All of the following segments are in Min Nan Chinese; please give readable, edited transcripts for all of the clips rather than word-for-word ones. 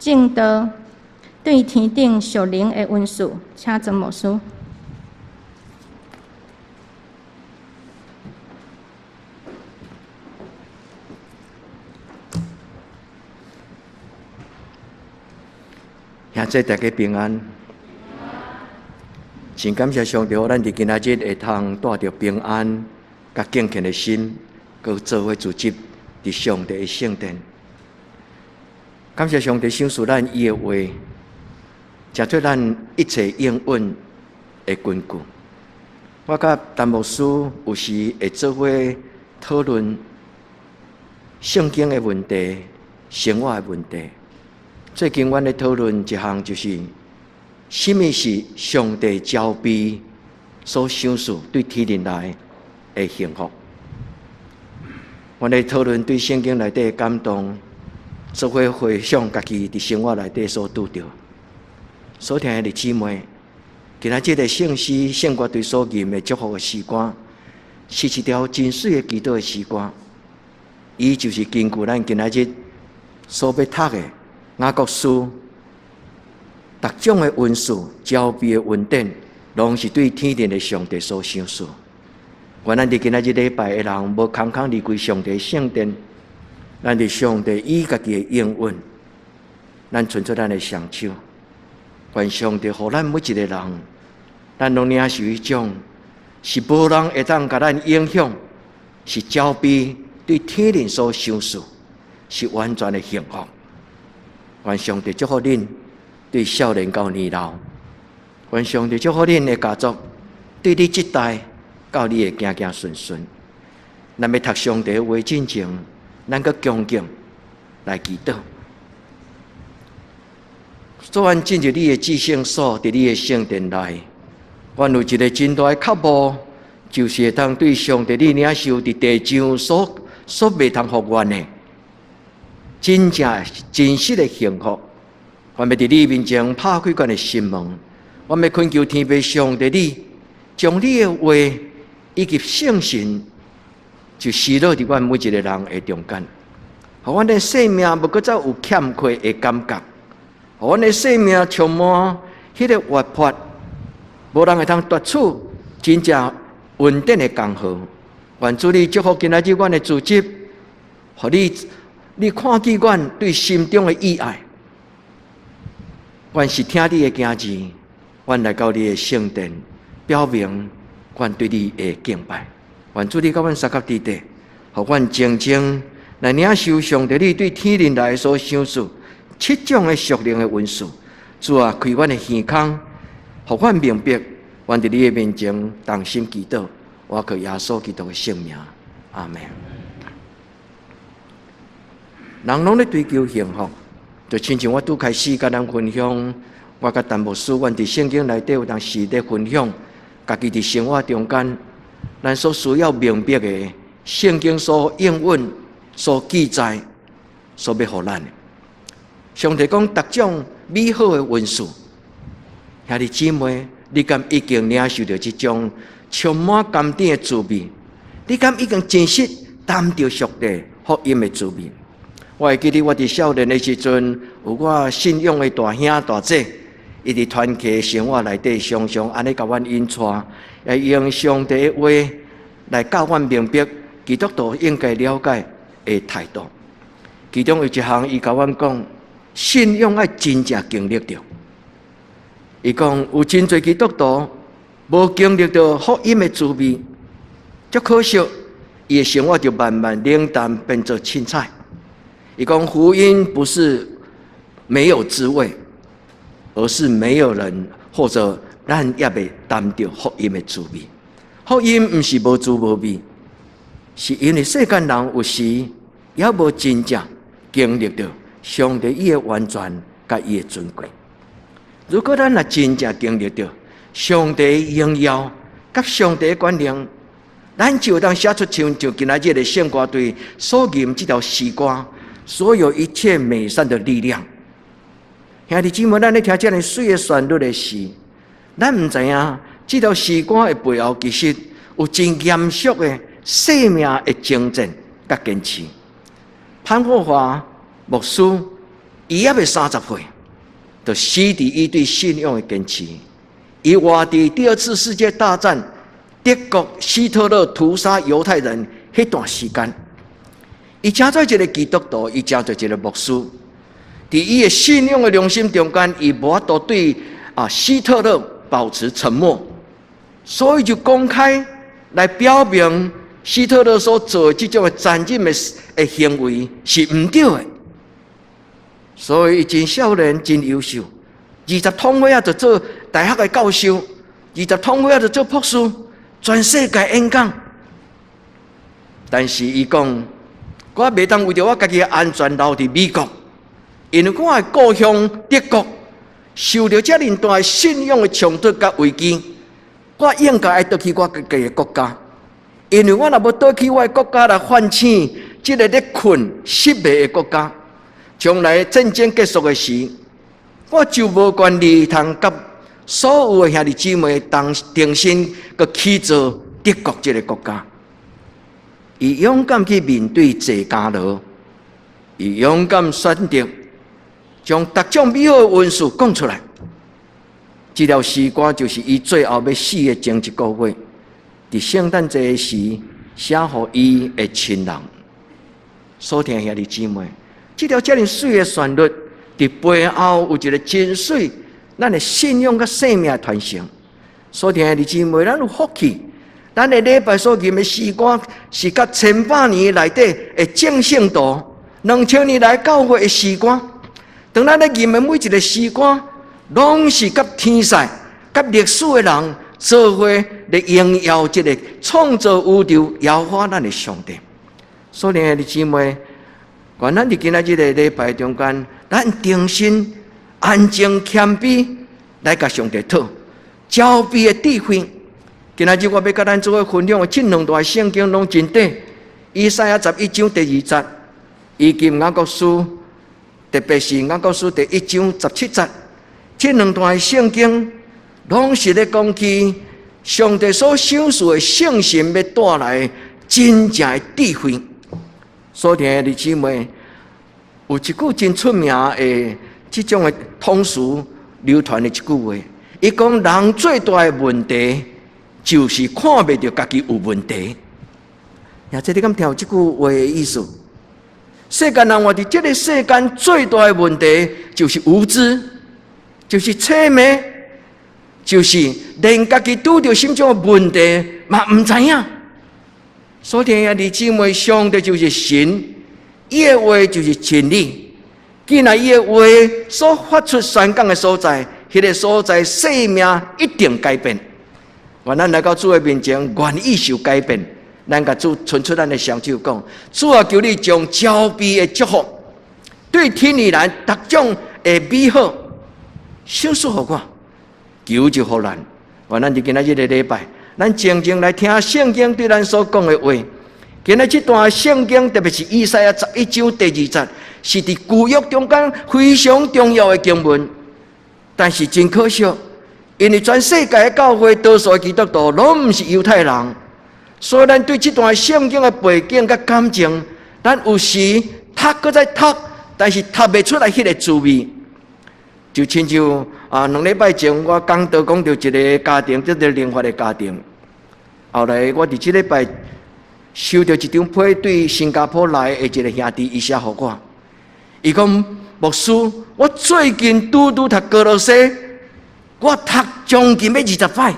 證道對天頂屬靈的恩賜，請曾牧師。兄弟大家平安，真感謝上帝，予咱佇今仔日會通帶著平安、佮敬虔的心，閣做伙聚集佇上帝的聖殿。感謝上帝賞賜咱伊的話，成做咱一切應允的根據。我佮陳牧師有時會做伙討論聖經的問題、生活的問題。最近阮咧討論一項，就是啥物是上帝召備所賞賜對天靈來的幸福。阮咧討論對聖經內底的感動，做伙回想家己佇生活內底所拄著。所聽的弟姊妹，今仔這个聖詩聖歌隊所吟的祝福的詩歌，是一條真媠的祈禱的詩歌。伊就是根據咱今仔日所欲讀的雅各書，逐種的恩賜、召備的恩典，攏是對天頂的上帝所賞賜。願咱佇今仔日禮拜的人，無空空離開上帝聖殿，咱佇上帝伊家己的應允，咱伸出咱的雙手，願上帝予咱每一個人，咱攏領受彼種，是無人會當共咱影響，是召備對天靈所賞賜，是完全的幸福。願上帝祝福恁，對少年到年老。願上帝祝福恁的家族，對你這代到你的子子孫孫。咱欲讀上帝的話進前，咱閣恭敬來祈禱。主，阮進入你的至聖所，佇你的聖殿內，阮有一个真大的渴慕，就是會當對上帝你領受佇地上所袂通予阮的真正真實的幸福。阮欲佇你面前拍開阮的心門，阮欲懇求天父上帝你，將你的話以及聖神，就施落佇阮每一个人的中間，予阮的生命無閣再有欠缺的感覺，予阮的生命充滿彼个活潑，無人會通奪取真正穩定的工號。願主你祝福今仔日阮的組織，予你看見阮對心中的意愛。阮是聽你的行字，阮來到你的聖殿，表明阮對你的敬拜。願主你佮阮相佮佇底，予阮靜靜來領受上帝你對天靈來所賞賜七種的屬靈的恩賜。主啊，開阮的耳孔，予阮明白，阮佇你的面前同心祈禱，我靠耶穌基督的聖名，阿們。人攏咧追求幸福，就親像我拄開始佮咱分享，我佮陳牧師，阮佇聖經內底有當時咧分享，家己佇生活中間，咱所需要明白的聖經所應允、所記載、所欲予咱的。上帝講，逐種美好的恩賜，兄弟姊妹，你敢已經領受著這種充滿甘甜的滋味？你敢已經真實擔著上帝福音的滋味？我會記得我佇少年的時陣，有我信仰的大兄大姐，伊佇團契生活內底，常常按呢共阮引帶，會用上帝的話來教阮明白基督徒應該了解的態度。其中有一項，伊共阮講，信仰愛真正經歷著。伊講有真濟基督徒無經歷著福音的滋味，足可惜，伊的生活就慢慢冷淡，變做凊彩。伊講福音不是沒有滋味，而是沒有人或者咱猶未擔著福音的滋味。福音毋是無滋無味，是因為世間人有時猶無真正經歷著上帝伊的完全佮伊的尊貴。如果咱若真正經歷著上帝的榮耀佮上帝的權能，咱就當寫出像就今仔日的聖歌隊所吟這條詩歌，所有一切美善的力量。兄弟姊妹，咱咧聽這爾媠的旋律的時，咱毋知影這條詩歌的背後，其實有真嚴肅的生命的精進佮堅持。潘霍華牧師，伊猶未30歲，就死佇伊對信仰的堅持。伊活佇第二次世界大戰，德國希特勒屠殺猶太人彼段時間，伊成做一个基督徒，伊成做一个牧師。佇伊的信仰的良心中間，伊無法度對希特勒保持沉默，所以就公開來表明希特勒所做的這種的殘忍的行為是毋對的。所以伊真少年，真優秀，二十通歲仔就做大學的教授，二十通歲仔就做博士，全世界演講。但是伊講，我袂當為著我家己的安全留佇美國，因為我的故鄉德國受著遮爾大的信仰的衝突佮危機，我應該愛倒去我家己的國家，因為我若無倒去我的國家來反省這个咧困失迷的國家，將來戰爭結束的時，我就無權利通佮所有的兄弟姊妹同重新閣起造德國這个國家。伊勇敢去面對坐監牢，伊勇敢選擇將逐種美好的恩賜講出來。這條詩歌就是伊最後欲死的前一個月，佇聖誕節時寫予伊的親人。所聽兄弟姊妹，這條遮爾媠的旋律，佇背後有一个真媠，咱的信仰佮生命傳承。所聽兄弟姊妹，咱有福氣，咱的禮拜所吟的詩歌是佮千百年內底的眾聖徒，2000年來教會的詩歌。當咱咧吟的每一个詩歌，攏是佮天使、佮歷史的人做伙來榮耀這个創造宇宙、耶和華咱的上帝。所以，兄弟姊妹，願咱佇今仔日的禮拜中間，咱重新安靜謙卑來共上帝討召避的智慧。今仔日我欲佮咱做伙分享的這兩段聖經攏真短，以賽亞11章第2節，以及雅各書，特別是雅各書第1章17節，這兩段聖經攏是咧講起上帝所賞賜的聖神欲帶來真正的智慧。所聽的弟姊妹，有一句真出名的這種的通俗流傳的一句話，伊講人最大的問題就是看袂著家己有問題。呀，這你敢聽有這句話的意思？世間人活佇這个世間最大的問題就是無知，就是痴迷，就是連家己拄著啥種的問題嘛毋知影。所以兄弟姊妹，上帝就是神，伊的話就是真理。既然伊的話所發出宣講的所在，彼个所在生命一定改變。願咱來到主的面前，願意受改變。咱共主伸出咱的雙手講：主啊，求你將召避的祝福，對天而來逐種的美好，賞賜予我，求就予咱。願咱佇今仔日的禮拜，咱靜靜來聽聖經對咱所講的話。今仔這段聖經，特別是以賽亞十一章第二節，是佇舊約中間非常重要的經文。但是真可惜，因為全世界的教會多數基督徒攏毋是猶太人，所以咱對這段聖經的背景佮感情，咱有時讀閣再讀，但是讀袂出來彼个滋味。就親像2禮拜前我講道講著一个家庭，叫做靈發的家庭。後來我佇這禮拜收著一張批對新加坡來的一个兄弟，伊寫予我，伊講牧師，我最近拄拄讀歌羅西，我讀將近欲20擺，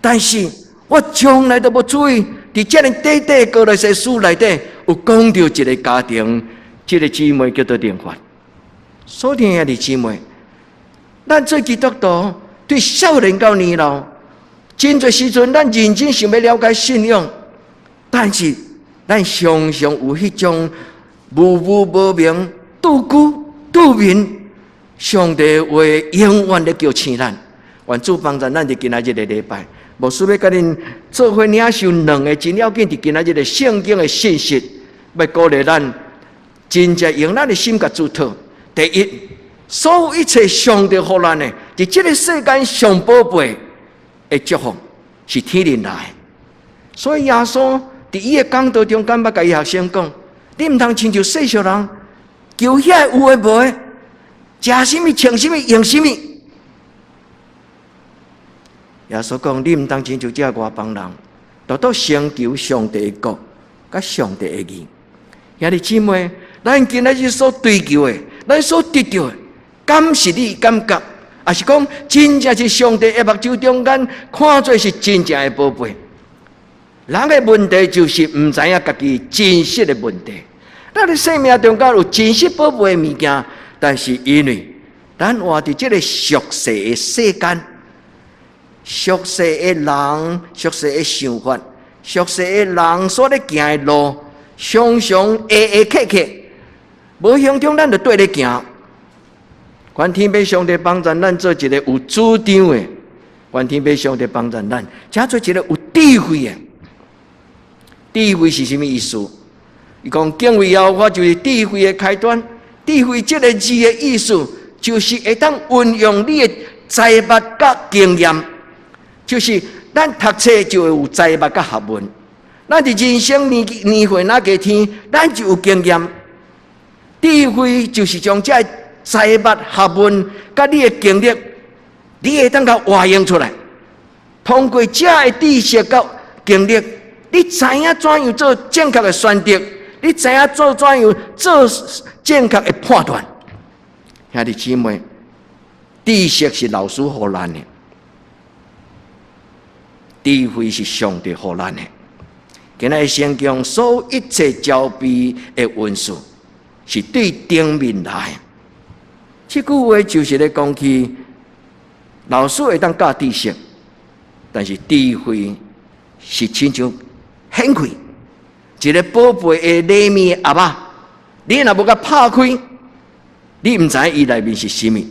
但是我從來都無注意，佇遮爾短短歌羅西書內底有講著一个家庭，這个姊妹叫做靈發。所以兄弟姊妹，咱做基督徒，對少年到年老，真濟時陣咱認真想欲了解信仰，但是咱常常有彼種模糊無明、拄久拄面，上帝話永遠咧叫醒咱。願主幫助咱佇今仔日的禮拜，牧師欲佮恁做伙領受兩个真要緊佇今仔日的聖經的信息，欲鼓勵咱真正用咱的心共主討。第一，所有一切上帝予咱的，佇這个世間上寶貝的祝福，是天靈來的。所以耶穌佇伊的講道中間，捌共伊學生講：你毋通親像世俗人，求遐有的無的。食啥物，穿啥物，用啥物？耶穌講：你毋通親像這外邦人，獨獨先求上帝的國，佮上帝的義。兄弟姊妹，咱今仔日所追求的，咱所得著的，敢是你感覺，抑是講真正是上帝的目睭中間看做是真正的寶貝？人的問題就是毋知影家己真實的問題。咱的生命中間有真實寶貝的物件，但是因為咱活佇這个俗世的世間，俗世的人、俗世的想法、俗世的人所咧行的路，常常下下磕磕，無形中咱就綴咧行。願天父上帝幫助咱做一个有主張的，願天父上帝幫助咱，才做一个有智慧的。智慧是啥物意思？伊講敬畏耶和華就是智慧的開端。智慧這个字的意思，就是會當運用你的才捌佮經驗，就是咱讀冊就會有才捌佮學問。咱佇人生年年歲若加添，咱就有經驗。智慧就是將這个才捌學問佮你的經歷，你會當共活用出來。通過這个知識佮經歷，你知影怎樣做正確的選擇，你知影做怎樣做正確的判斷。兄弟姊妹，知識是老師予咱的，智慧是上帝予咱的。今仔日聖經所有一切召備的文書，是對頂面來。這句話就是咧講起老師會當教知識，但是智慧是親像顯開一个寶貝的禮物盒仔，你若無共拍開，你毋知伊內面是啥物。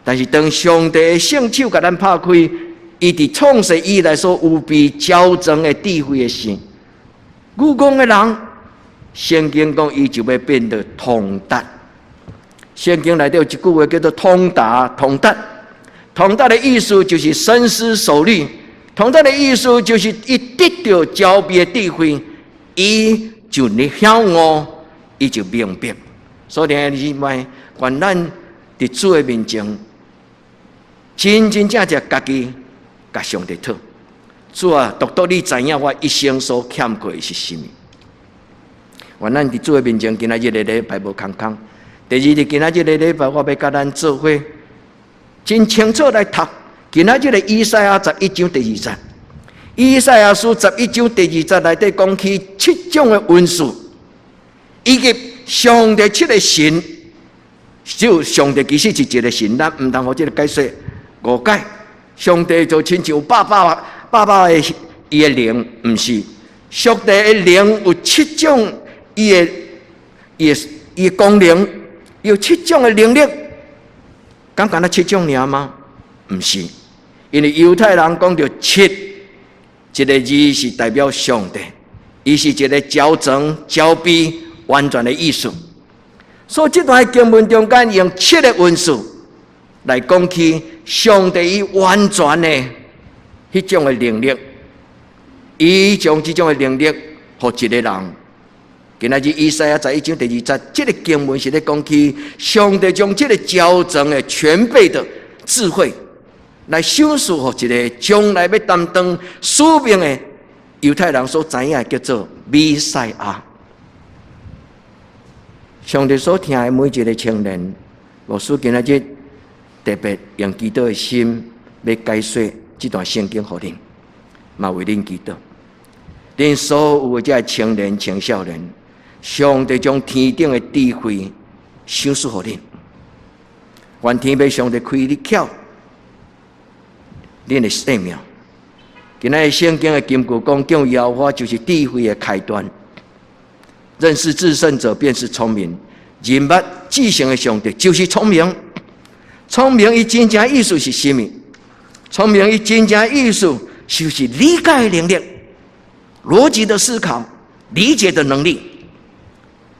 但是當上帝的聖手共咱拍開，伊佇創世以來所預備澆裝的智慧的時，愚戇的人，聖經講伊就欲變得通達。聖經內底有一句話叫做通達，通達。通達的意思就是深思熟慮。通達的意思就是伊得著澆備的智慧，伊就會曉悟，伊就明白。所以兄弟姊妹，願咱佇主的面前，真真正正家己共上帝討。主啊，獨獨你知影我一生所欠缺的是啥物。願咱佇主的面前，今仔日的禮拜無空空。第二日今仔日的禮拜，我欲共咱做伙，真清楚來讀。今仔日的以賽亞十一章第二節，以賽亞書十一章第二節內底講起七種的恩賜，以及上帝七个神，就上帝其實是一个神，咱毋通予這个解說誤解。上帝就親像爸爸爸爸的伊的靈，毋是上帝的靈有七種伊的伊的伊的功能，有七種的能力，敢干焦七種爾嗎？毋是，因為猶太人講著七，這个字是代表上帝，伊是一个澆裝、澆備、完全的意思。所以這段經文中間用七个恩賜來講起上帝伊完全的彼種的能力，伊將這種的能力予一个人。今仔日以賽亞十一章第二節，這个經文是咧講起上帝將這个澆裝的全備的智慧，來賞賜予一个將來欲擔當使命的猶太人所知影的叫做彌賽亞。上帝所疼的每一个青年，牧師今仔日特別用祈禱的心，欲解說這段聖經予恁，嘛為恁祈禱。恁所有的這个青年、青少年，上帝將天頂的智慧賞賜予恁，願天父上帝開你竅，恁的生命。今仔日聖經的金句講，敬畏耶和華就是智慧的開端。認識至聖者便是聰明，認捌至聖的上帝就是聰明。聰明伊真正意思是啥物？聰明伊真正意思就是理解能力、邏輯的思考、理解的能力。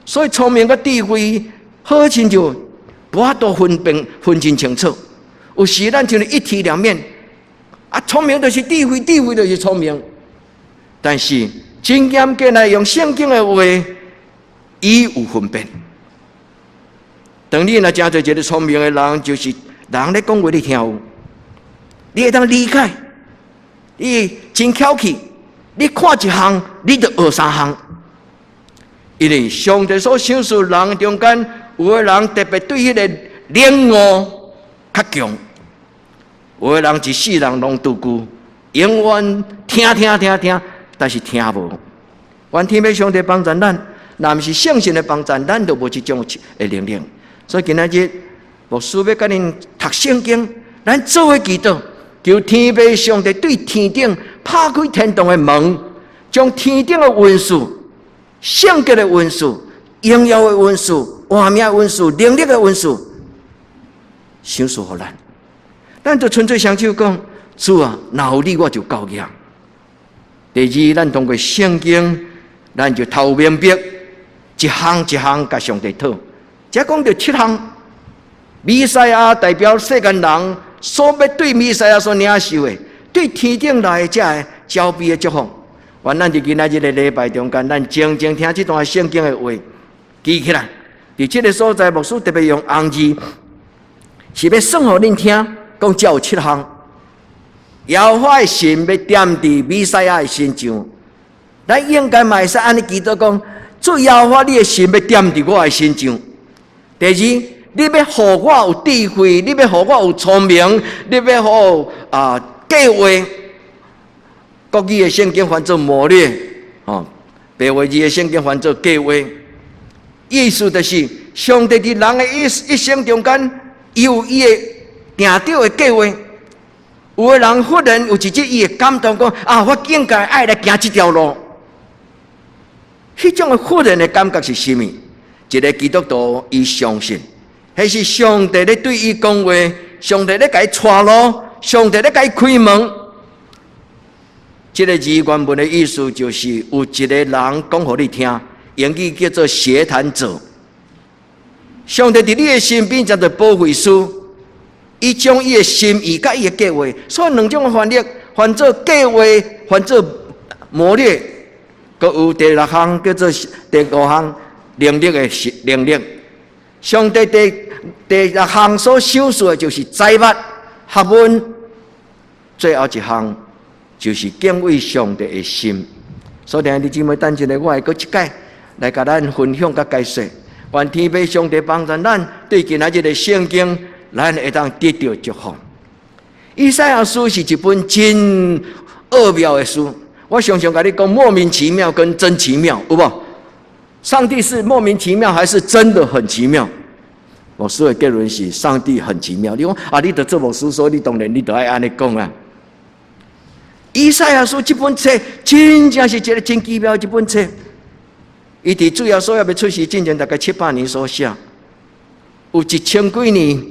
所以聰明佮智慧好親像無法度分辨分真清楚。有時咱像一體兩面，啊，聰明就是智慧，智慧就是聰明。但是真嚴格來用聖經的話，伊有分別。當你若成做一个聰明的人，就是人咧講話你聽有，你會當理解，你真巧氣，你看一項，你就學三項。因為上帝所賞賜人中間，有的人特別對彼个領悟較強，有的人一世人攏拄久，永遠聽聽聽聽，但是聽無。願天父上帝幫助咱，若毋是聖神的幫助，咱就無這種的能力。所以今仔日牧師欲共恁讀聖經，咱做伙祈禱，求天父上帝對天頂拍開天堂的門，將天頂的恩賜、聖潔的恩賜、榮耀的恩賜、活命的恩賜、能力的恩賜，賞賜予咱。咱就純粹雙手講：主啊，若有你我就夠額。第二，咱通過聖經，咱就頭明白一項一項共上帝討。這講著七項，彌賽亞代表世間人所欲對彌賽亞所領受的，對天頂來的這个澆灌的祝福。願咱佇今仔日的禮拜中間，咱靜靜聽這段聖經的話，記起來。佇這个所在，牧師特別用紅字，是欲算予恁聽，講這有七項。耶和華的神欲點佇彌賽亞的身上，咱應該嘛會使按呢祈禱講：主耶和華，你的神欲點佇我的身上。第二，你欲予我有智慧，你欲予我有聰明，你欲予我有計劃。國語的聖經翻做謀略，哦，白話字的聖經翻做計劃。意思就是，上帝佇人的一生中間，有伊的定著的計劃。有的人忽然有一日，伊會感動講：啊，我應該愛來行這條路。彼種的忽然的感覺是啥物？一个基督徒，伊相信，彼是上帝咧對伊講話，上帝咧共伊帶路，上帝咧共伊開門。這个字原文的意思就是，有一个人講予你聽，英語叫做協談者。上帝佇你的身邊，叫做保惠師，伊將伊的心意佮伊的計劃，所以兩種的翻譯，翻做計劃，翻做謀略。閣有第六項叫做第五項能力的能力。上帝第六項所賞賜的就是財物、學問，最後一項就是敬畏上帝的心。所以，兄弟姊妹，等一下我會閣一擺來共咱分享佮解說。願天父上帝幫助咱，對今仔日的聖經，咱會當得著祝福。以賽亞書是一本真奧妙的書。我常常共你講，莫名其妙跟真奇妙，有無？上帝是莫名其妙，還是真的很奇妙？牧師的結論是，上帝很奇妙。你講啊，你著做牧師，所以你當然你著愛按呢講啊。以賽亞書這本冊真正是一个真奇妙的一本冊。伊佇主耶穌猶未出世之前，大概700年所寫，有一千幾年，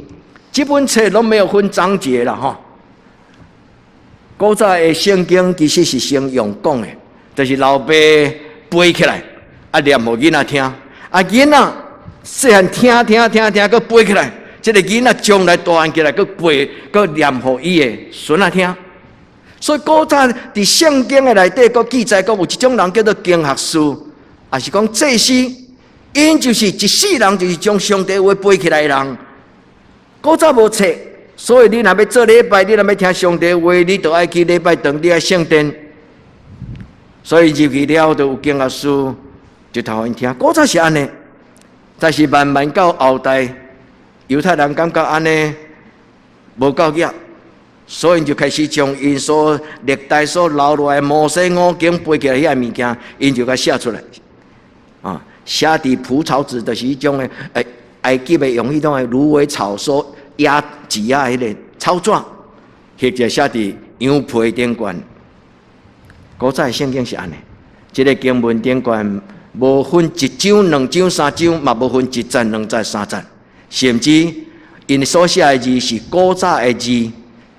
這本冊攏沒有分章節啦，吼。古早的聖經其實是先用講的，就是老爸背起來，啊念予囡仔聽，啊囡仔細漢聽聽聽聽，閣背起來，這个囡仔將來大漢起來，閣背，閣念予伊的孫仔聽。所以古早佇聖經的內底，閣記載講有一種人叫做經學士，抑是講祭司，𪜶就是一世人就是將上帝話背起來的人。古早無冊，所以你若欲做禮拜，你若欲聽上帝話，你就愛去禮拜堂，你愛聖殿。所以入去了，就有經學士就讀予𪜶聽。古早是按呢，但是慢慢到後代，猶太人感覺按呢無夠額，所以就開始將𪜶所歷代所留落來摩西五經背起來彼个物件，𪜶就共寫出來。啊，寫佇蒲草紙，就是彼種的，埃及的用彼種的蘆葦草所壓擠壓彼个草紙，或者寫佇羊皮頂懸。古早的聖經是按呢，這个經文頂懸無分一章、兩章、三章，嘛無分一節、兩節、三節，甚至𪜶所寫的字是古早的字，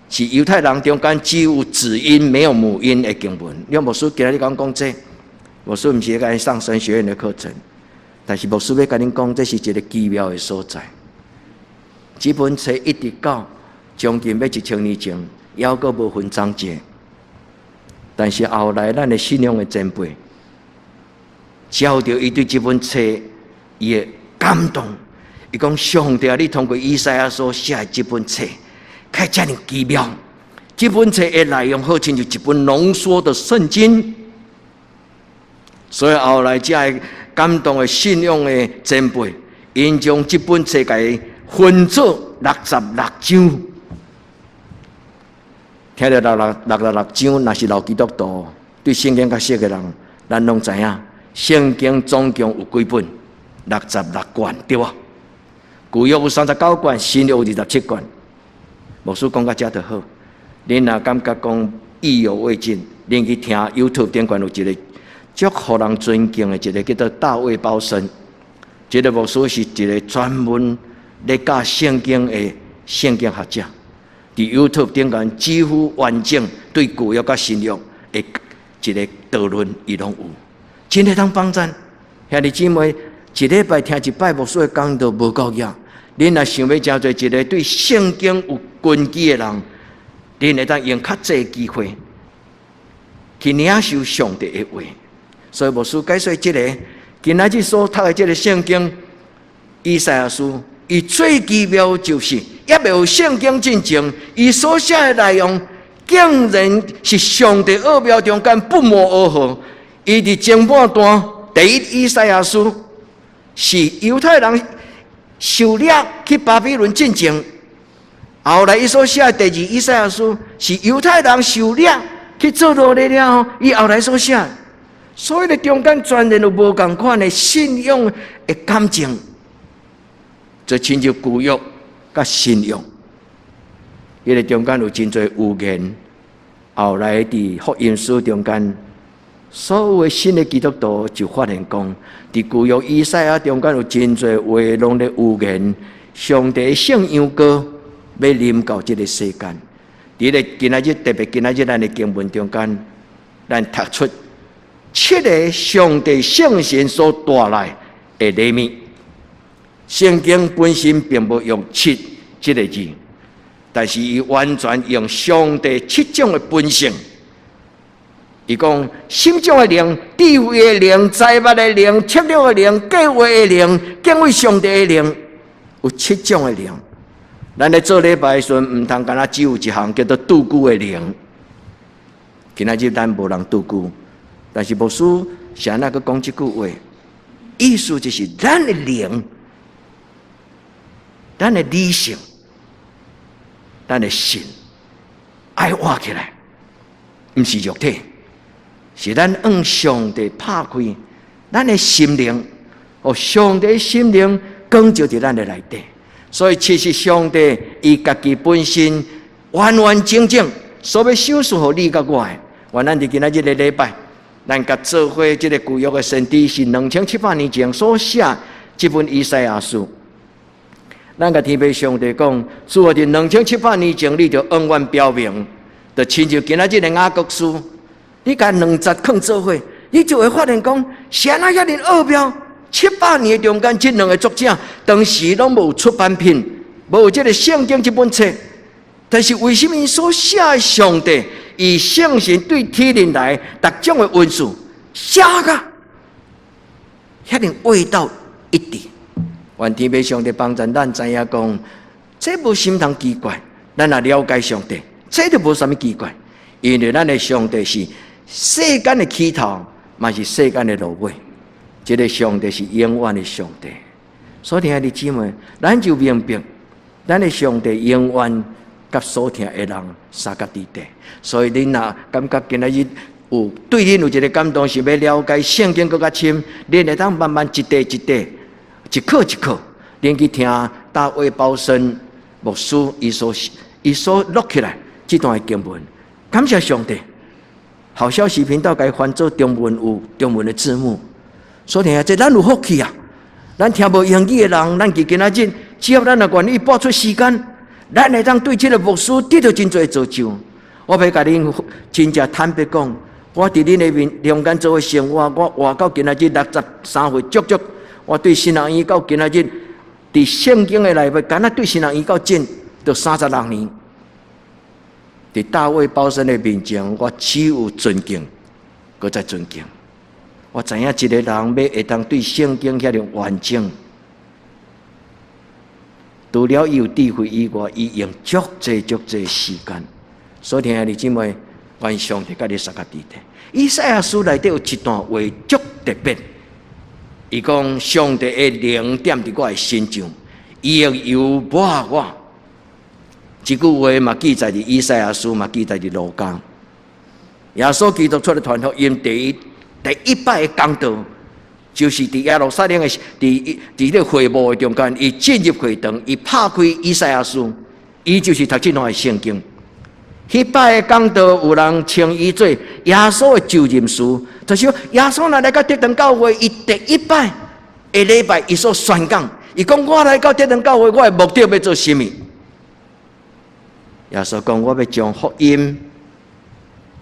是猶太人中間只有子音沒有母音的經文。你牧師今仔日講講這，牧師毋是咧上神學院的課程，但是牧師欲共恁講，這是一个奇妙的所在。這本冊一直到將近欲1000年前，猶閣無分章節。但是後來咱的信仰的前輩，照著伊對這本冊伊的感動，伊講上帝啊，你通過以賽亞所寫的這本冊，開遮爾奇妙。這本冊的內容好親像一本濃縮的聖經。所以後來這个感動的信仰的前輩，𪜶將這本冊共分做六十六章。聽著66章，若是老基督徒對聖經較熟的人，咱攏知影，聖經總共有幾本？六十六卷，對無？舊約有39卷，新約有27卷。牧師講到遮就好。恁若感覺講意猶未盡，恁去聽 YouTube 頂懸有一個足予人尊敬的一个叫做大衛鮑森，這个牧師是一个專門咧教聖經的聖經學者。佇 YouTube 頂懸幾乎完整對舊約佮新約的一个導論，伊攏有，真會當幫贊。兄弟姊妹，一禮拜聽一擺牧師的講道無夠額。恁若想欲成做一个對聖經有根基的人，恁會當用較濟機會去領受上帝的話。所以牧師解說這个，今仔日所讀的這个聖經，以賽亞書，伊最奇妙就是，猶未有聖經進前，伊所寫的內容，竟然是上帝奧妙中間不謀而合。伊佇前半段，第一以賽亞書是猶太人受掠去巴比倫進前，後來伊所寫的第二以賽亞書是猶太人受掠去做奴隸了後，伊後來所寫。所以咧，中間全然有無仝款的信仰的感情，就親像舊約佮新約，彼个中間有真濟預言。後來佇福音書中間，所有的新的基督徒就發現講，佇舊約以賽亞中間有真濟話攏咧預言，上帝聖羊羔欲臨到這个世間。佇咧今仔日特別今仔日咱的經文中間，咱讀出七个上帝聖神所帶來的禮物。聖經本身並無用七這个字，但是伊完全用上帝七種的本性。伊講心中的靈、智慧的靈、財物的靈、策略的靈、計劃的靈、敬畏上帝的靈，有七種的靈。咱咧做禮拜的時陣，毋通干焦只有一項叫做拄久的靈。今仔日咱無人拄久，但是牧師是按怎閣講這句話？意思就是咱的靈、咱的理性、咱的心，愛活起來，毋是肉體，是咱向上帝拍開咱的心靈，予上帝心靈光照佇咱的內底。所以，其實上帝伊家己本身完完整整所欲賞賜予你佮我的。願咱佇今仔日个禮拜，咱共做伙這个舊約的先知是2700年前所寫這本以賽亞書。咱共天父上帝講，主啊，佇2700年前，你就向阮表明，就親像今仔日个雅各書，你共兩節囥做伙，你就會發現講，是按怎遐爾奧妙？700年的中間，這兩个作者當時攏無出版品，無這个聖經這本冊，但是為什麼所寫的上帝以聖神對天靈來逐種的恩賜寫甲遐爾味道一致？願天父上帝幫助咱知影講，這無啥通奇怪。咱若了解上帝，這就無啥物奇怪，因為咱的上帝是世間的起頭，嘛是世間的落尾。這个上帝是永遠的上帝，所以兄弟姊妹，咱就明白，咱的上帝永遠佮所疼的人相佮佇底。所以恁若感覺今仔日有對恁有一个感動，是欲了解聖經閣較深，恁會當慢慢一塊一塊、一課一課，恁去聽大衛鮑森牧師伊所錄起來這段的經文。感謝上帝，好消息頻道共伊翻做中文，有中文的字幕。所以聽這咱有福氣啊！咱聽無英語的人，咱佇今仔日，只要咱若願意撥出時間，咱會當對這个牧師得著真濟造就。我欲共恁真正坦白講，我佇恁的面中間做伙生活，我活到今仔日63歲，足足我對神學院到今仔日，佇聖經的內面，敢若對神學院到今，都36年。佇大衛鮑森的面前，我只有尊敬，閣再尊敬。我知影一个人欲會當對聖經遐爾完整，除了伊有智慧以外，伊用足濟足濟時間。所以兄弟姊妹，願上帝佮你相佮佇咧。以賽亞書內底有一段話足特別，伊講上帝的靈踮佇我的身上，伊會油抹我。這句話嘛記載佇以賽亞書，嘛記載佇路加。耶穌基督出來傳福音第一擺的講道，就是佇耶路撒冷的佇咧會幕的中間，伊進入會堂，伊拍開以賽亞書，伊就是讀這段的聖經。彼擺的講道有人稱伊做耶穌的就任詞，就是說耶穌若來到得堂教會，伊第一擺的禮拜，伊所宣講，伊講我來到得堂教會，我的目的欲做啥物？耶穌講我欲將福音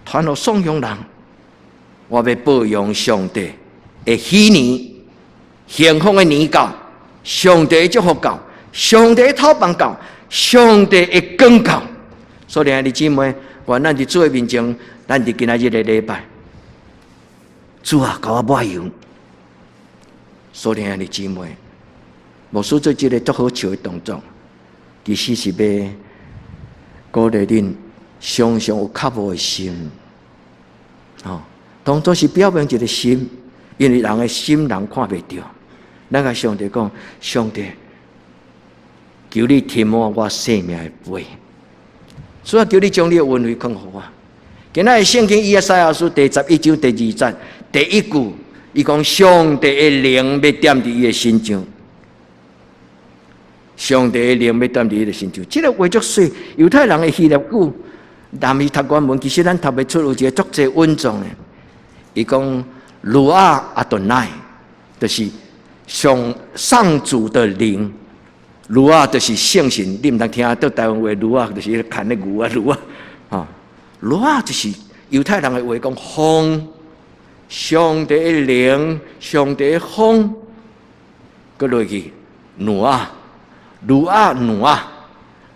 傳予所有人，我欲報揚上帝的禧年，幸福的年到，上帝的祝福到，上帝的透放到，上帝的光到。所以，兄弟姊妹，願咱佇主的面前，咱佇今仔日的禮拜，主啊，共我抹油。所以，兄弟姊妹，牧師做這个足好笑的動作，其實是欲鼓勵恁常常有渴慕的心。哦，當作是表明一个心，因為人的心人看袂著。咱共上帝講，上帝，求你填滿我生命的杯。主啊，求你將你的恩惠降予我。今仔日聖經以賽亞書第11章第二節第一句，伊講上帝的靈欲踮佇伊的身上，上帝的靈欲踮佇伊的身上。這个話足媠，猶太人的希臘語，但是讀原文，其實咱讀袂出有一个足濟穩重的。伊講魯亞阿頓奈，就是上上主的靈。魯亞就是聖神，你毋通聽到台灣話驢仔，就是牽的牛啊驢仔，啊，魯亞就是猶太人的話講風，上帝的靈，上帝的風，閣落去魯亞，魯亞魯亞，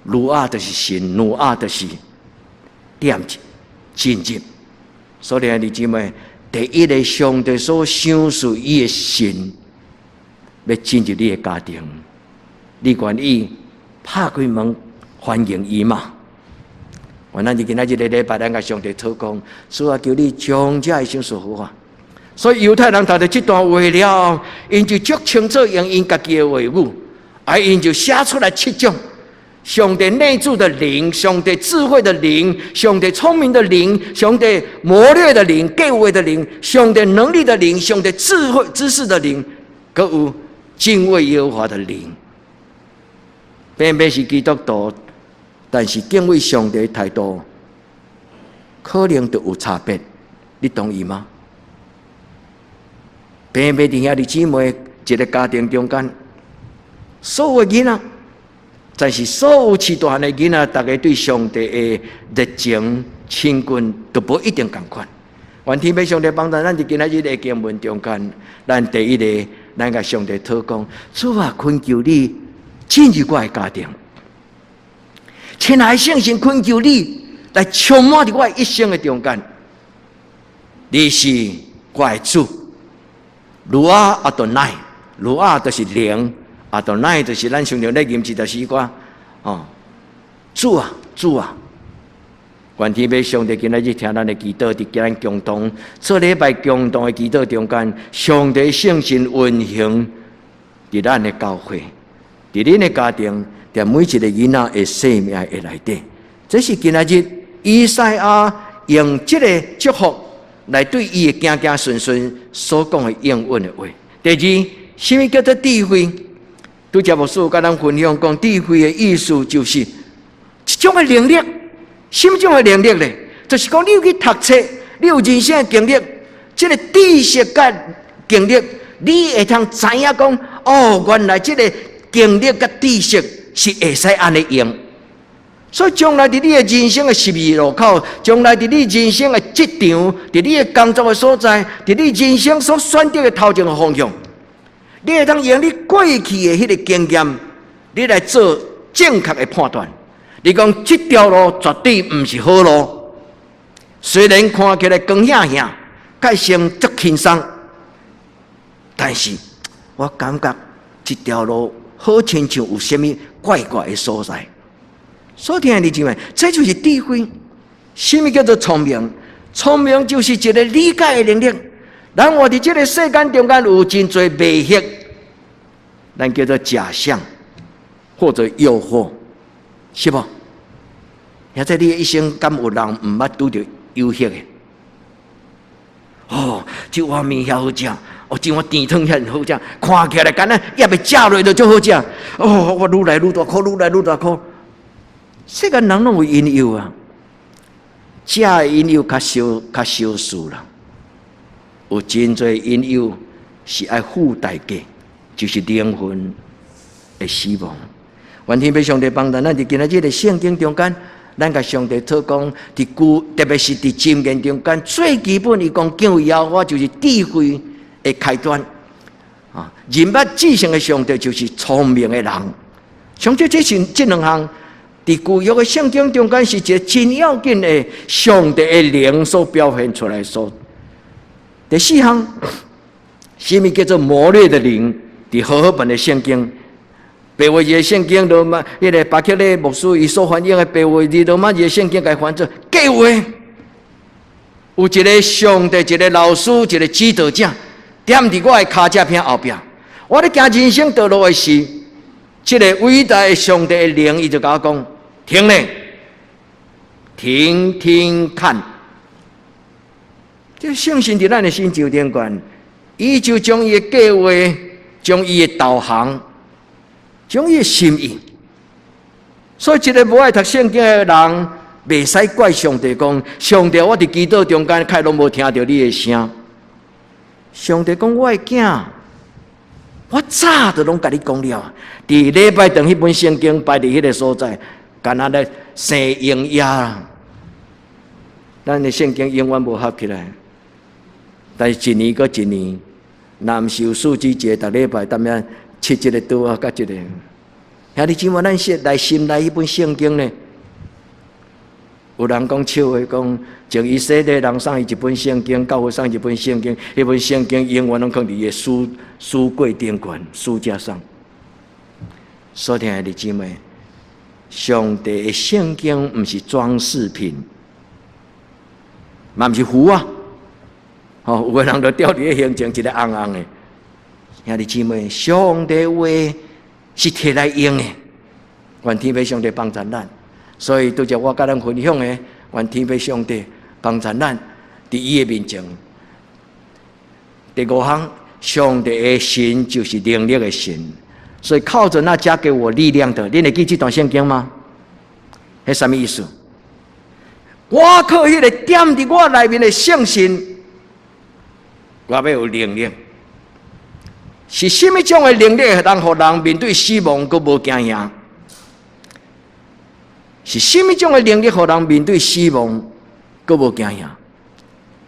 魯亞就是神，魯亞就是點進入。所以兄弟姊妹，第一个上帝所賞賜伊的神，欲進入你的家庭。你願意拍開門歡迎伊嗎？願咱今仔日這个禮拜，咱共上帝禱告，主啊，求你將這个賞賜予我。所以猶太人讀著這段話了，𪜶就足清楚用𪜶家己的話語，啊，𪜶就寫出來七種：上帝內住的靈、上帝智慧的靈、上帝聰明的靈、上帝謀略的靈、計劃的靈、上帝能力的靈、上帝智慧知識的靈，閣有敬畏耶和華的靈。偏偏是基督徒，但是敬畏上帝態度可能就有差別，你同意嗎？偏偏佇兄弟姊妹一个家庭中間，所有囡仔，但是所有飼大漢的囡仔，逐家對上帝的熱情親近都無一定仝款。願天父上帝幫助咱佇今仔日的經文中間，咱第一个，咱共上帝禱告，主啊，懇求你進入我的家庭，親愛的聖神，懇求你來充滿佇我一生的中間。你是我的主，魯亞阿多奈，魯亞就是靈，阿多奈就是咱常常咧吟這條詩歌。哦，主啊，主啊，願天父上帝今仔日聽咱的祈禱，佇咱共同做禮拜共同的祈禱中間，上帝聖神運行佇咱的教會，佇恁的家庭，佇每一个囡仔的生命的內底，這是今仔日以賽亞用這个祝福來對伊的子子孫孫所講的應允的話。第二，啥物叫做智慧？拄才牧師佮咱分享講，智慧的意思就是一種的能力。啥物種的能力咧？就是講你有去讀冊，你有人生的經歷，這个知識佮經歷，你會通知影講，哦，原來這个經歷佮知識是會使按呢用，所以將來佇你的人生的十字路口，將來佇你人生的職場，佇你的工作的所在，佇你人生所選擇的頭前的方向，你會當用你過去的彼个經驗，你來做正確的判斷。你講這條路絕對毋是好路，雖然看起來光顯顯，蓋成足輕鬆，但是我感覺這條路好親像有啥物解決的所在。所以兄弟姊妹，這就是智慧。什麼叫做聰明？聰明就是一個理解的能力。咱活佇這個世間中間有真濟迷惑，咱叫做假象或者誘惑，是無？現在你的一生敢有人毋捌拄著誘惑的？哦，這碗麵遐好食，哦，這碗甜湯遐好食，看起來敢若猶未食落就足好食。哦，我愈來愈大箍，愈來愈大箍。世間人攏有引誘啊，食的引誘較小，較小事啦。有真濟引誘是愛付代價，就是靈魂的死亡。願天父上帝幫助咱，佇今仔日的聖經中間，咱共上帝禱講，佇舊，特別是佇箴言中間，最基本伊講敬畏耶和華就是智慧的開端。啊，認捌至聖的上帝就是聰明的人。上帝這是這兩項，佇舊約的聖經中間是一個真要緊的上帝的靈所表現出來所。第四項，什麼叫做謀略的靈？佇和合本的聖經，白話字的聖經羅馬，彼個巴克禮牧師伊所翻譯的白話字羅馬字的聖經，共翻做計劃。有一個上帝，一個老師，一個指導者，踮佇我的跤跡片後壁。我咧行人生道路的時，這個偉大的上帝的靈，伊就共我講：停咧，停聽看。這聖神佇咱的心上頂懸，伊就將伊的計劃，將伊的導航，將伊的心意。所以，一個無愛讀聖經的人，袂使怪上帝講：上帝，我佇祈禱中間，較攏無聽著你的聲。上帝講：我的囝，我早就攏共你講了。佇禮拜堂彼本聖經擺佇彼個所在，敢若咧生嬰兒。咱的聖經永遠無合起來。但是，一年閣一年，若毋是有四旬節，逐禮拜踮遐切一個刀仔，佮一個。兄弟姊妹，咱說來心內彼本聖經呢？有人講笑話講，前以色列人送伊一本聖經，教會送伊一本聖經，彼本聖經永遠攏囥佇伊的書書櫃頂懸，書架上。所聽的弟姊妹，上帝的聖經毋是裝飾品，嘛毋是符仔。吼，有的人就吊佇咧胸前一个紅紅的。兄弟姊妹，上帝話是提來用的，願天父上帝幫助咱。所以，拄才我佮咱分享的，願天父上帝幫助咱佇伊的面前。第五項，上帝的神就是能力的神，所以靠著那加給我力量的，你會記這段聖經嗎？彼啥物意思？我靠彼个踮佇我內面的聖神，我欲有能力。是啥物種的能力，會當予人面對死亡，閣無驚嚇？是啥物種的能力，予人面對死亡，閣無驚嚇？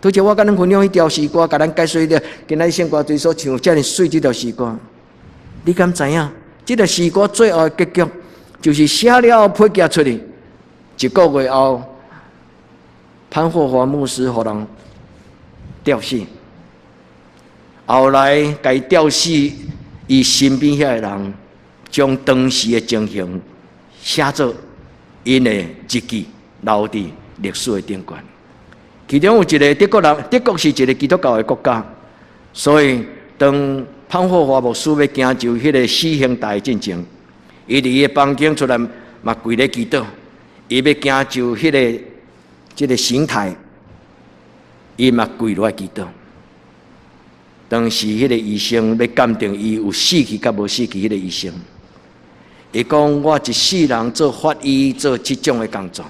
拄才我佮恁分享彼條詩歌，共咱解說了，今仔日聖歌隊所唱遮爾媠這條詩歌，你敢知影？這條詩歌最後的結局，就是寫了後批寄出去，一個月後，潘霍華牧師予人吊死。後來，共伊吊死，伊身邊遐个人將當時的情形寫做𪜶的日記，留佇歷史的頂懸。其中有一個德國人，德國是一個基督教的國家，所以當潘霍華牧師欲行就彼個死刑台進前，伊佇伊的房間出來嘛跪咧祈禱，伊欲行就彼個這個刑台，伊嘛跪落來祈禱。當時彼個醫生欲鑑定伊有死去佮無死去，彼個醫生，伊講我一世人做法醫做這種的工作，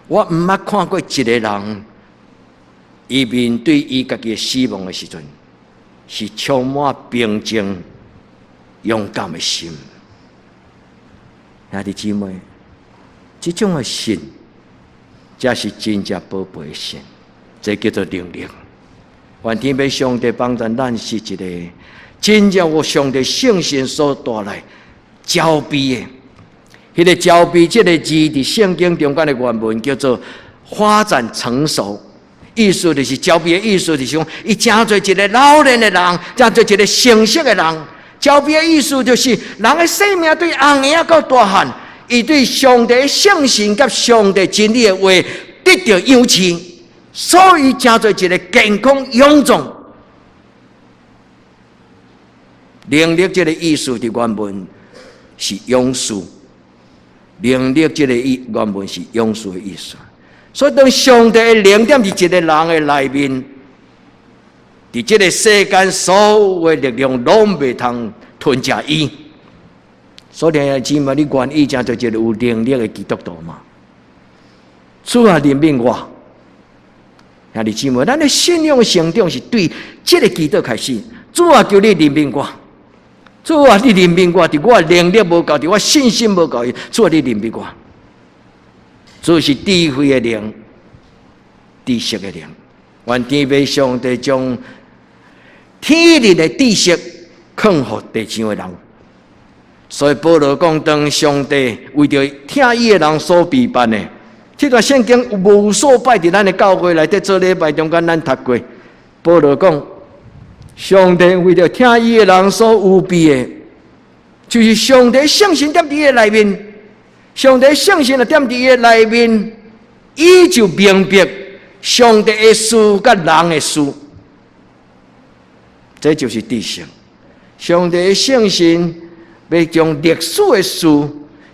我毋捌看過一個人，伊面對伊家己的死亡的時陣，是充滿平靜、勇敢的心。兄弟姊妹，這種的信，才是真正寶貝的信，這叫做能力。願天父上帝幫助咱，是一個真正有上帝聖神所帶來澆灌的。彼個澆灌這個字，佇聖經中間的原文叫做發展成熟，意思就是澆灌的意思，就是講，伊成做一個老練的人，成做一個成熟的人，澆庇的意思就是人的生命對紅嬰到大漢，伊對上帝聖神佮上帝真理的話得著養飼，所以成做一個健康勇壯。能力這个意思佇原文是勇士，能力這个意原文是勇士的意思。所以當上帝的靈踮佇一个人的內面，佇這个世間所有的力量攏袂通吞食伊。所以兄弟姊妹，你願意成做一个有能力的基督徒嗎？主啊，憐憫我。兄弟姊妹，咱的信仰成長是對這个祈禱開始。主啊，求你憐憫我。主啊，你憐憫我，佇我能力無夠，佇我信心無夠，主啊，你憐憫我。主是智慧的靈，知識的靈。願天父上帝將天靈的知識囥予地上的人。所以保羅講，當上帝為著疼伊的人所備辦的，這段聖經無數擺佇咱的教會內底做禮拜中間，咱讀過。保羅講，上帝為著疼伊的人所預備的，就是上帝聖神踮佇伊的內面。上帝聖神若踮佇伊的內面，伊就明白上帝的事佮人的事，這就是知識。上帝的聖神欲將歷史的事，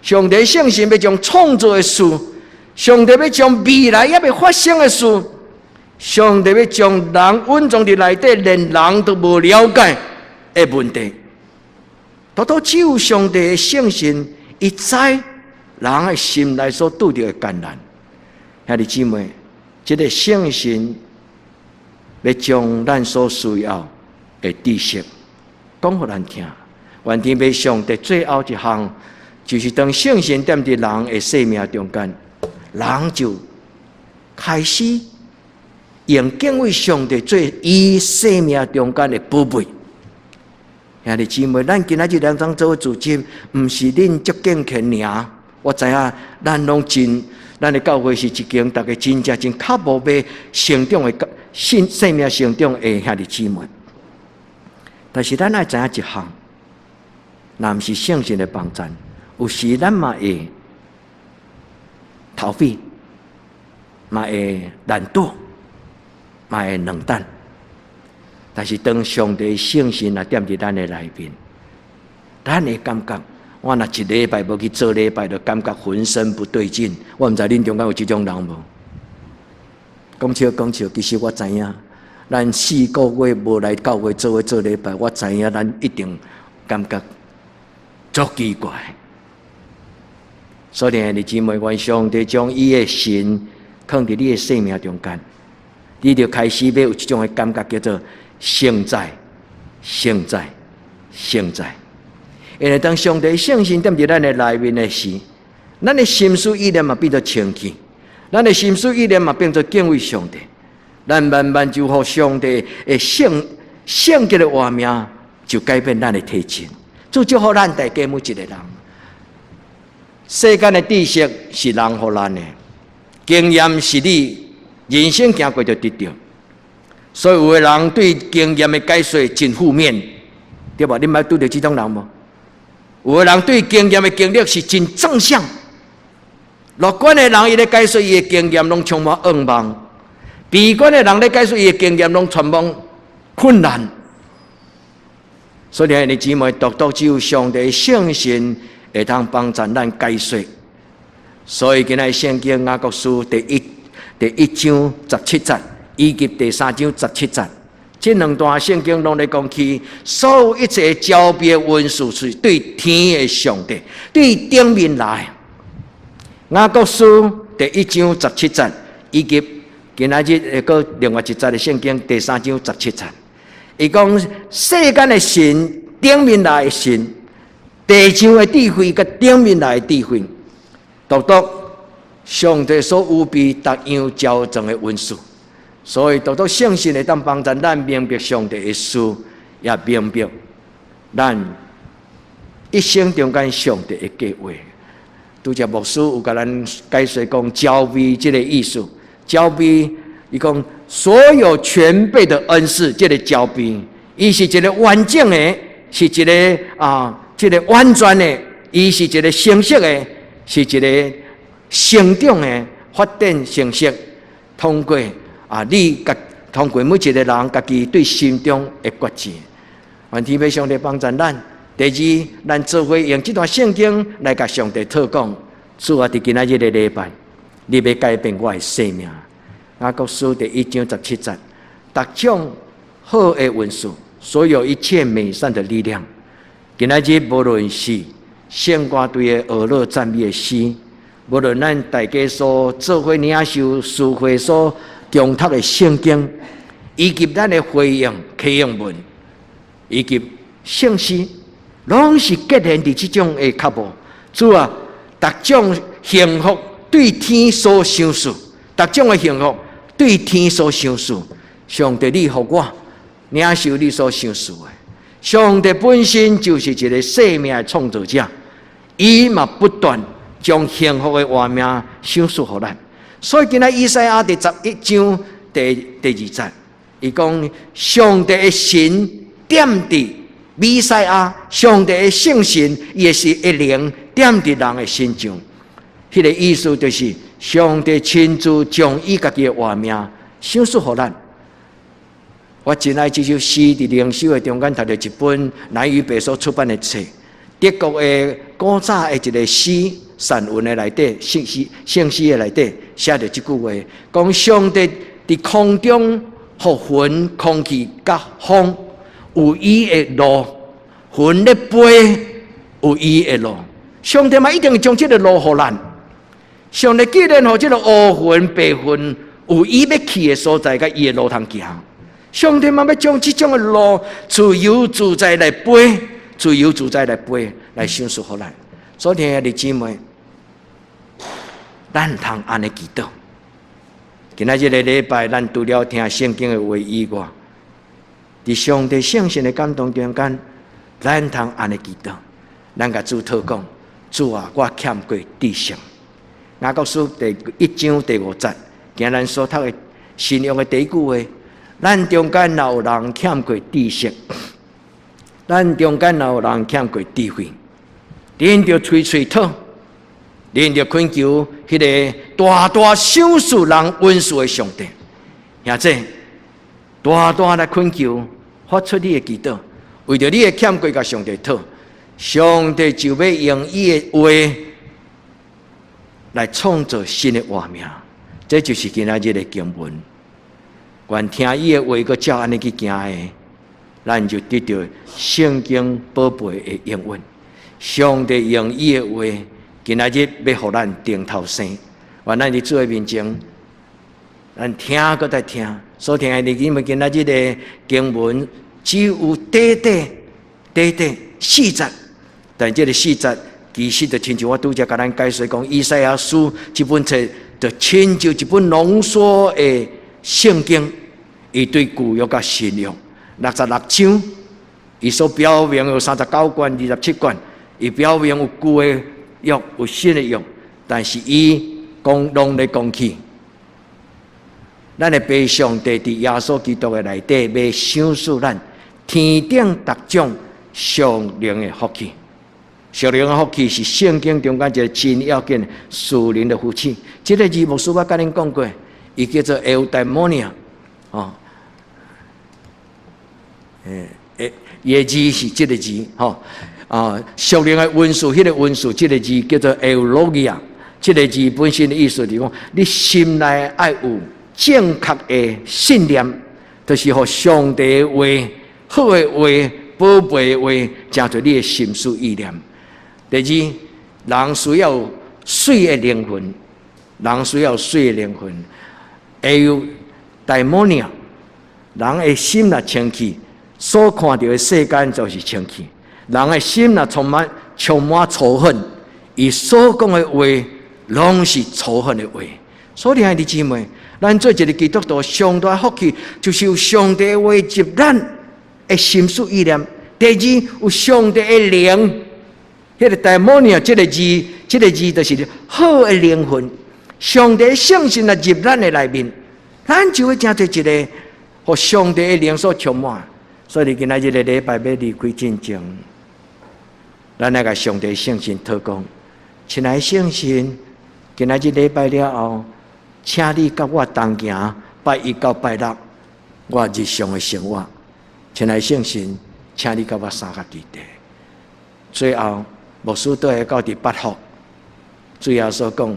上帝聖神欲將創造的事，上帝欲將未來猶未發生的事，上帝欲將人隱藏佇內底，連人都無了解的問題，獨獨只有上帝的聖神，伊知人的心內所拄著的艱難。兄弟姊妹，這个聖神欲將咱所需要的知識講予咱聽。願天父上帝最後一項，就是當聖神踮佇人的生命中間，人就開始用敬畏上帝做伊生命中間的寶貝。兄弟姊妹，咱今仔日兩張做主持，毋是恁足敬虔爾。我知影，咱攏真，咱的教會是一間逐家真正真渴慕欲成長的信生命成長的兄弟姊妹。但是咱愛知影一項，若毋是聖神的幫贊，有時咱嘛會逃避，嘛會懶惰，嘛會冷淡。但是當上帝聖神若踮佇咱的內面，咱會感覺，我若一禮拜無去做禮拜，就感覺渾身不對勁。我毋知恁中間有這種人無？講笑講笑，其實我知影，咱4個月無來教會做伙做禮拜，我知影咱一定感覺足奇怪。所以兄弟姊妹，願上帝將伊的神囥佇你的生命中間，你就開始欲有這種的感覺，叫做聖在、聖在、聖在。因為當上帝聖神踮佇咱的內面的時，咱的心思意念嘛變做清氣，咱的心思意念嘛變做敬畏上帝。咱慢慢就予上帝的聖聖潔的活命，就改變咱的體質。主祝福咱大家每一个人。世間的知識是人予咱的，經驗是你人生行過就得著。所以有的人對經驗的解說真負面，對無？你捌拄著這種人無？有的人對經驗的經歷是真正向，樂觀的人伊咧解說伊的經驗攏充滿願望；悲觀的人咧解說伊的經驗攏充滿困難。所以兄弟姊妹，獨獨只有上帝聖神會當幫助咱解說。所以今仔聖經雅各書第一章十七節，以及第三章十七節，這兩段聖經攏咧講起，所有一切澆庇的恩賜是對天的上帝，對頂面來。雅各書第一章十七節，以及今仔日會閣另外一節的聖經第三章十七節，伊講世間的神，頂面來的神，地上的智慧佮頂面來的智慧，獨獨上帝所預備逐樣澆灌的恩賜，所以獨獨聖神會當幫助咱明白上帝的事，也明白咱一生中間上帝的計劃。拄才牧師有共咱解釋講澆庇這个意思，澆庇伊講所有全備的恩賜，這个澆庇，伊是一个完整的。是一个啊，這个完全的，伊是一个成熟的，是一个成長的發展成熟。通過啊，你家通過每一個人家己對心中的決志，願天父上帝幫助咱。第二，咱做伙用這段聖經來共上帝討講，主啊，佇今仔日的禮拜，你欲改變我的生命。雅各書第一章十七節，逐種好的恩賜，所有一切美善的力量。今仔日無論是聖歌隊的俄樂讚美的詩，無論咱大家所做伙領受書會所共讀的聖經，以及咱的回應啟應文，以及聖詩，攏是結連佇這種的腳步。主啊，逐種幸福對天所賞賜，逐種的幸福對天所賞賜。上帝，你予我領受你所賞賜的。上帝本身就是一個生命的創造者，伊嘛不斷將幸福的活命賞賜予咱。所以今仔以賽亞第十一章第二節，伊講上帝的神點佇彌賽亞，上帝的聖神也是一靈點佇人的身上。彼個意思就是上帝親自將伊家己的活命賞賜予咱。我真愛這首詩，佇靈修的中間讀著一本南與北所出版的冊，德國的古早的一個詩散文的內底，聖詩聖詩的內底寫著這句話，講上帝佇空中予雲、空氣佮風有伊的路，雲咧飛有伊的路，上帝嘛一定會將這个路予咱。上帝既然予這个烏雲白雲有伊欲去的所在，佮伊的路通行。上帝嘛欲將這種的路自由自在來飛，自由自在來飛，來賞賜予咱。所以，兄弟姊妹，咱通按呢祈禱。今仔這个禮拜，咱除了聽聖經的話以外，佇上帝聖神的感動中間，咱通按呢祈禱。咱共主討講：主啊，我欠缺知識。雅各書第一章第五節，今咱所讀的新約的第一句話。咱中間若有人欠缺知識，咱中間若有人欠缺智慧，恁著揣喙討，恁著懇求彼个大大賞賜人恩賜的上帝，兄弟，大大來懇求，發出你的祈禱，為著你的欠缺，共上帝討，上帝就欲用伊的話來創造新的活命，這就是今仔日的經文。願聽伊的話，閣照按呢去行的，咱就得著聖經寶貝的應允。上帝用伊的話，今仔日欲予咱重頭生。願咱佇主的面前，咱聽閣再聽，所聽的，因為今仔日的經文只有短短短短四節，但這个四節其實就親像我拄才共咱解說講，以賽亞書這本冊就親像一本濃縮的聖經。伊對舊約佮新約六十六章，伊所表明有三十九卷、二十七卷，伊表明有舊的約，有新的約，但是伊講攏咧講起，咱的父上帝佇耶穌基督的內底，欲賞賜咱天頂逐種屬靈的福氣。屬靈的福氣是聖經中間一个真要緊屬靈的福氣。這个字牧師我共恁講過，伊叫做 eudaimonia，哦。欸，伊的字是這个字，吼啊，屬靈的恩賜，彼个恩賜，這个字叫做 eulogia。這个字本身的意思就是講，你心內愛有正確的信念，就是予上帝的話、好的話、寶貝的話，成做你的心思意念。第二，人需要媠的靈魂，人需要媠的靈魂，eudaimonia，人的心若清氣，所看著的世間就是清氣。人的心若充滿仇恨，伊所講的話攏是仇恨的話。所以，兄弟姊妹，咱做一个基督徒，上大福氣就是有上帝的話入咱的心思意念。第二，有上帝的靈，彼个 daimonia 這个字，這个字就是好的靈魂。上帝聖神若入咱的內面，咱就會成做一个予上帝的靈所充滿。所以今仔日个禮拜欲離開進前，咱來共上帝聖神禱告，親愛聖神，今仔日禮拜了後，請你佮我同行，拜一到拜六，我日常的生活。親愛聖神，請你佮我相佮佇咧。最後，牧師倒來到佇八福，主耶穌講：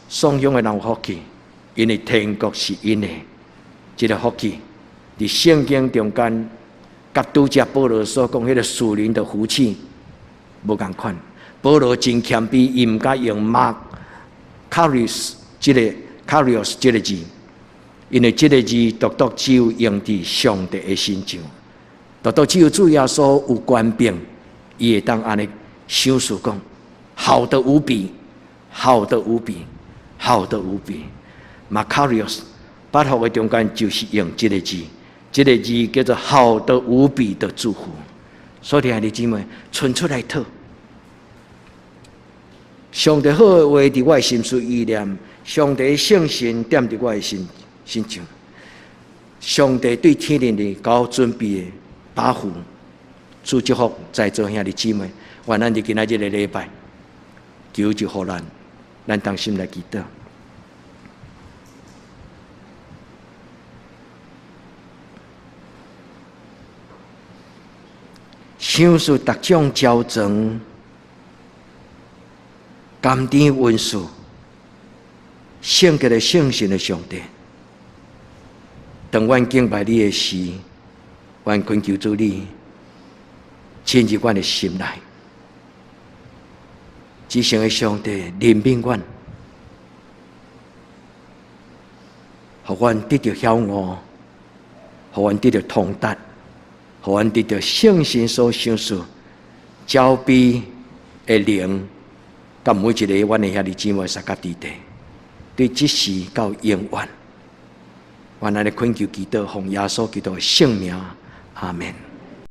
散凶的人有福氣，因為天國是𪜶的。這个福氣，佇聖經中間，佮拄才保羅所講彼个屬靈的福氣無仝款。保羅真謙卑，伊毋敢用 makarios 這个 makarios 這个字，因為這个字獨獨只有用佇上帝的身上，獨獨只有主耶穌有權柄，伊會當按呢賞賜講，好的無比，好的無比，好的無比。Makarios 八福的中間就是用這个字，這个字叫做好的無比的祝福。所以兄弟姊妹，伸出來討。上帝好的話佇我的心思意念，上帝聖神踮佇我的身身上，上帝對天靈裡𪜶準備的保護，主祝福在座兄弟姊妹，願咱佇今仔日个禮拜，求主予咱，咱同心來祈禱。賞賜逐種澆灌，甘甜恩賜，聖潔的聖神的上帝，當阮敬拜你的時，阮懇求主你進入阮的心內，至聖的上帝憐憫阮，予阮得著曉悟，予阮得著通達，予阮得著聖神所賞賜澆灌的靈。佮每一个阮的兄弟姊妹相佮佇咧，對這時到永遠，阮按呢懇求祈禱，奉耶穌基督的聖名，阿門。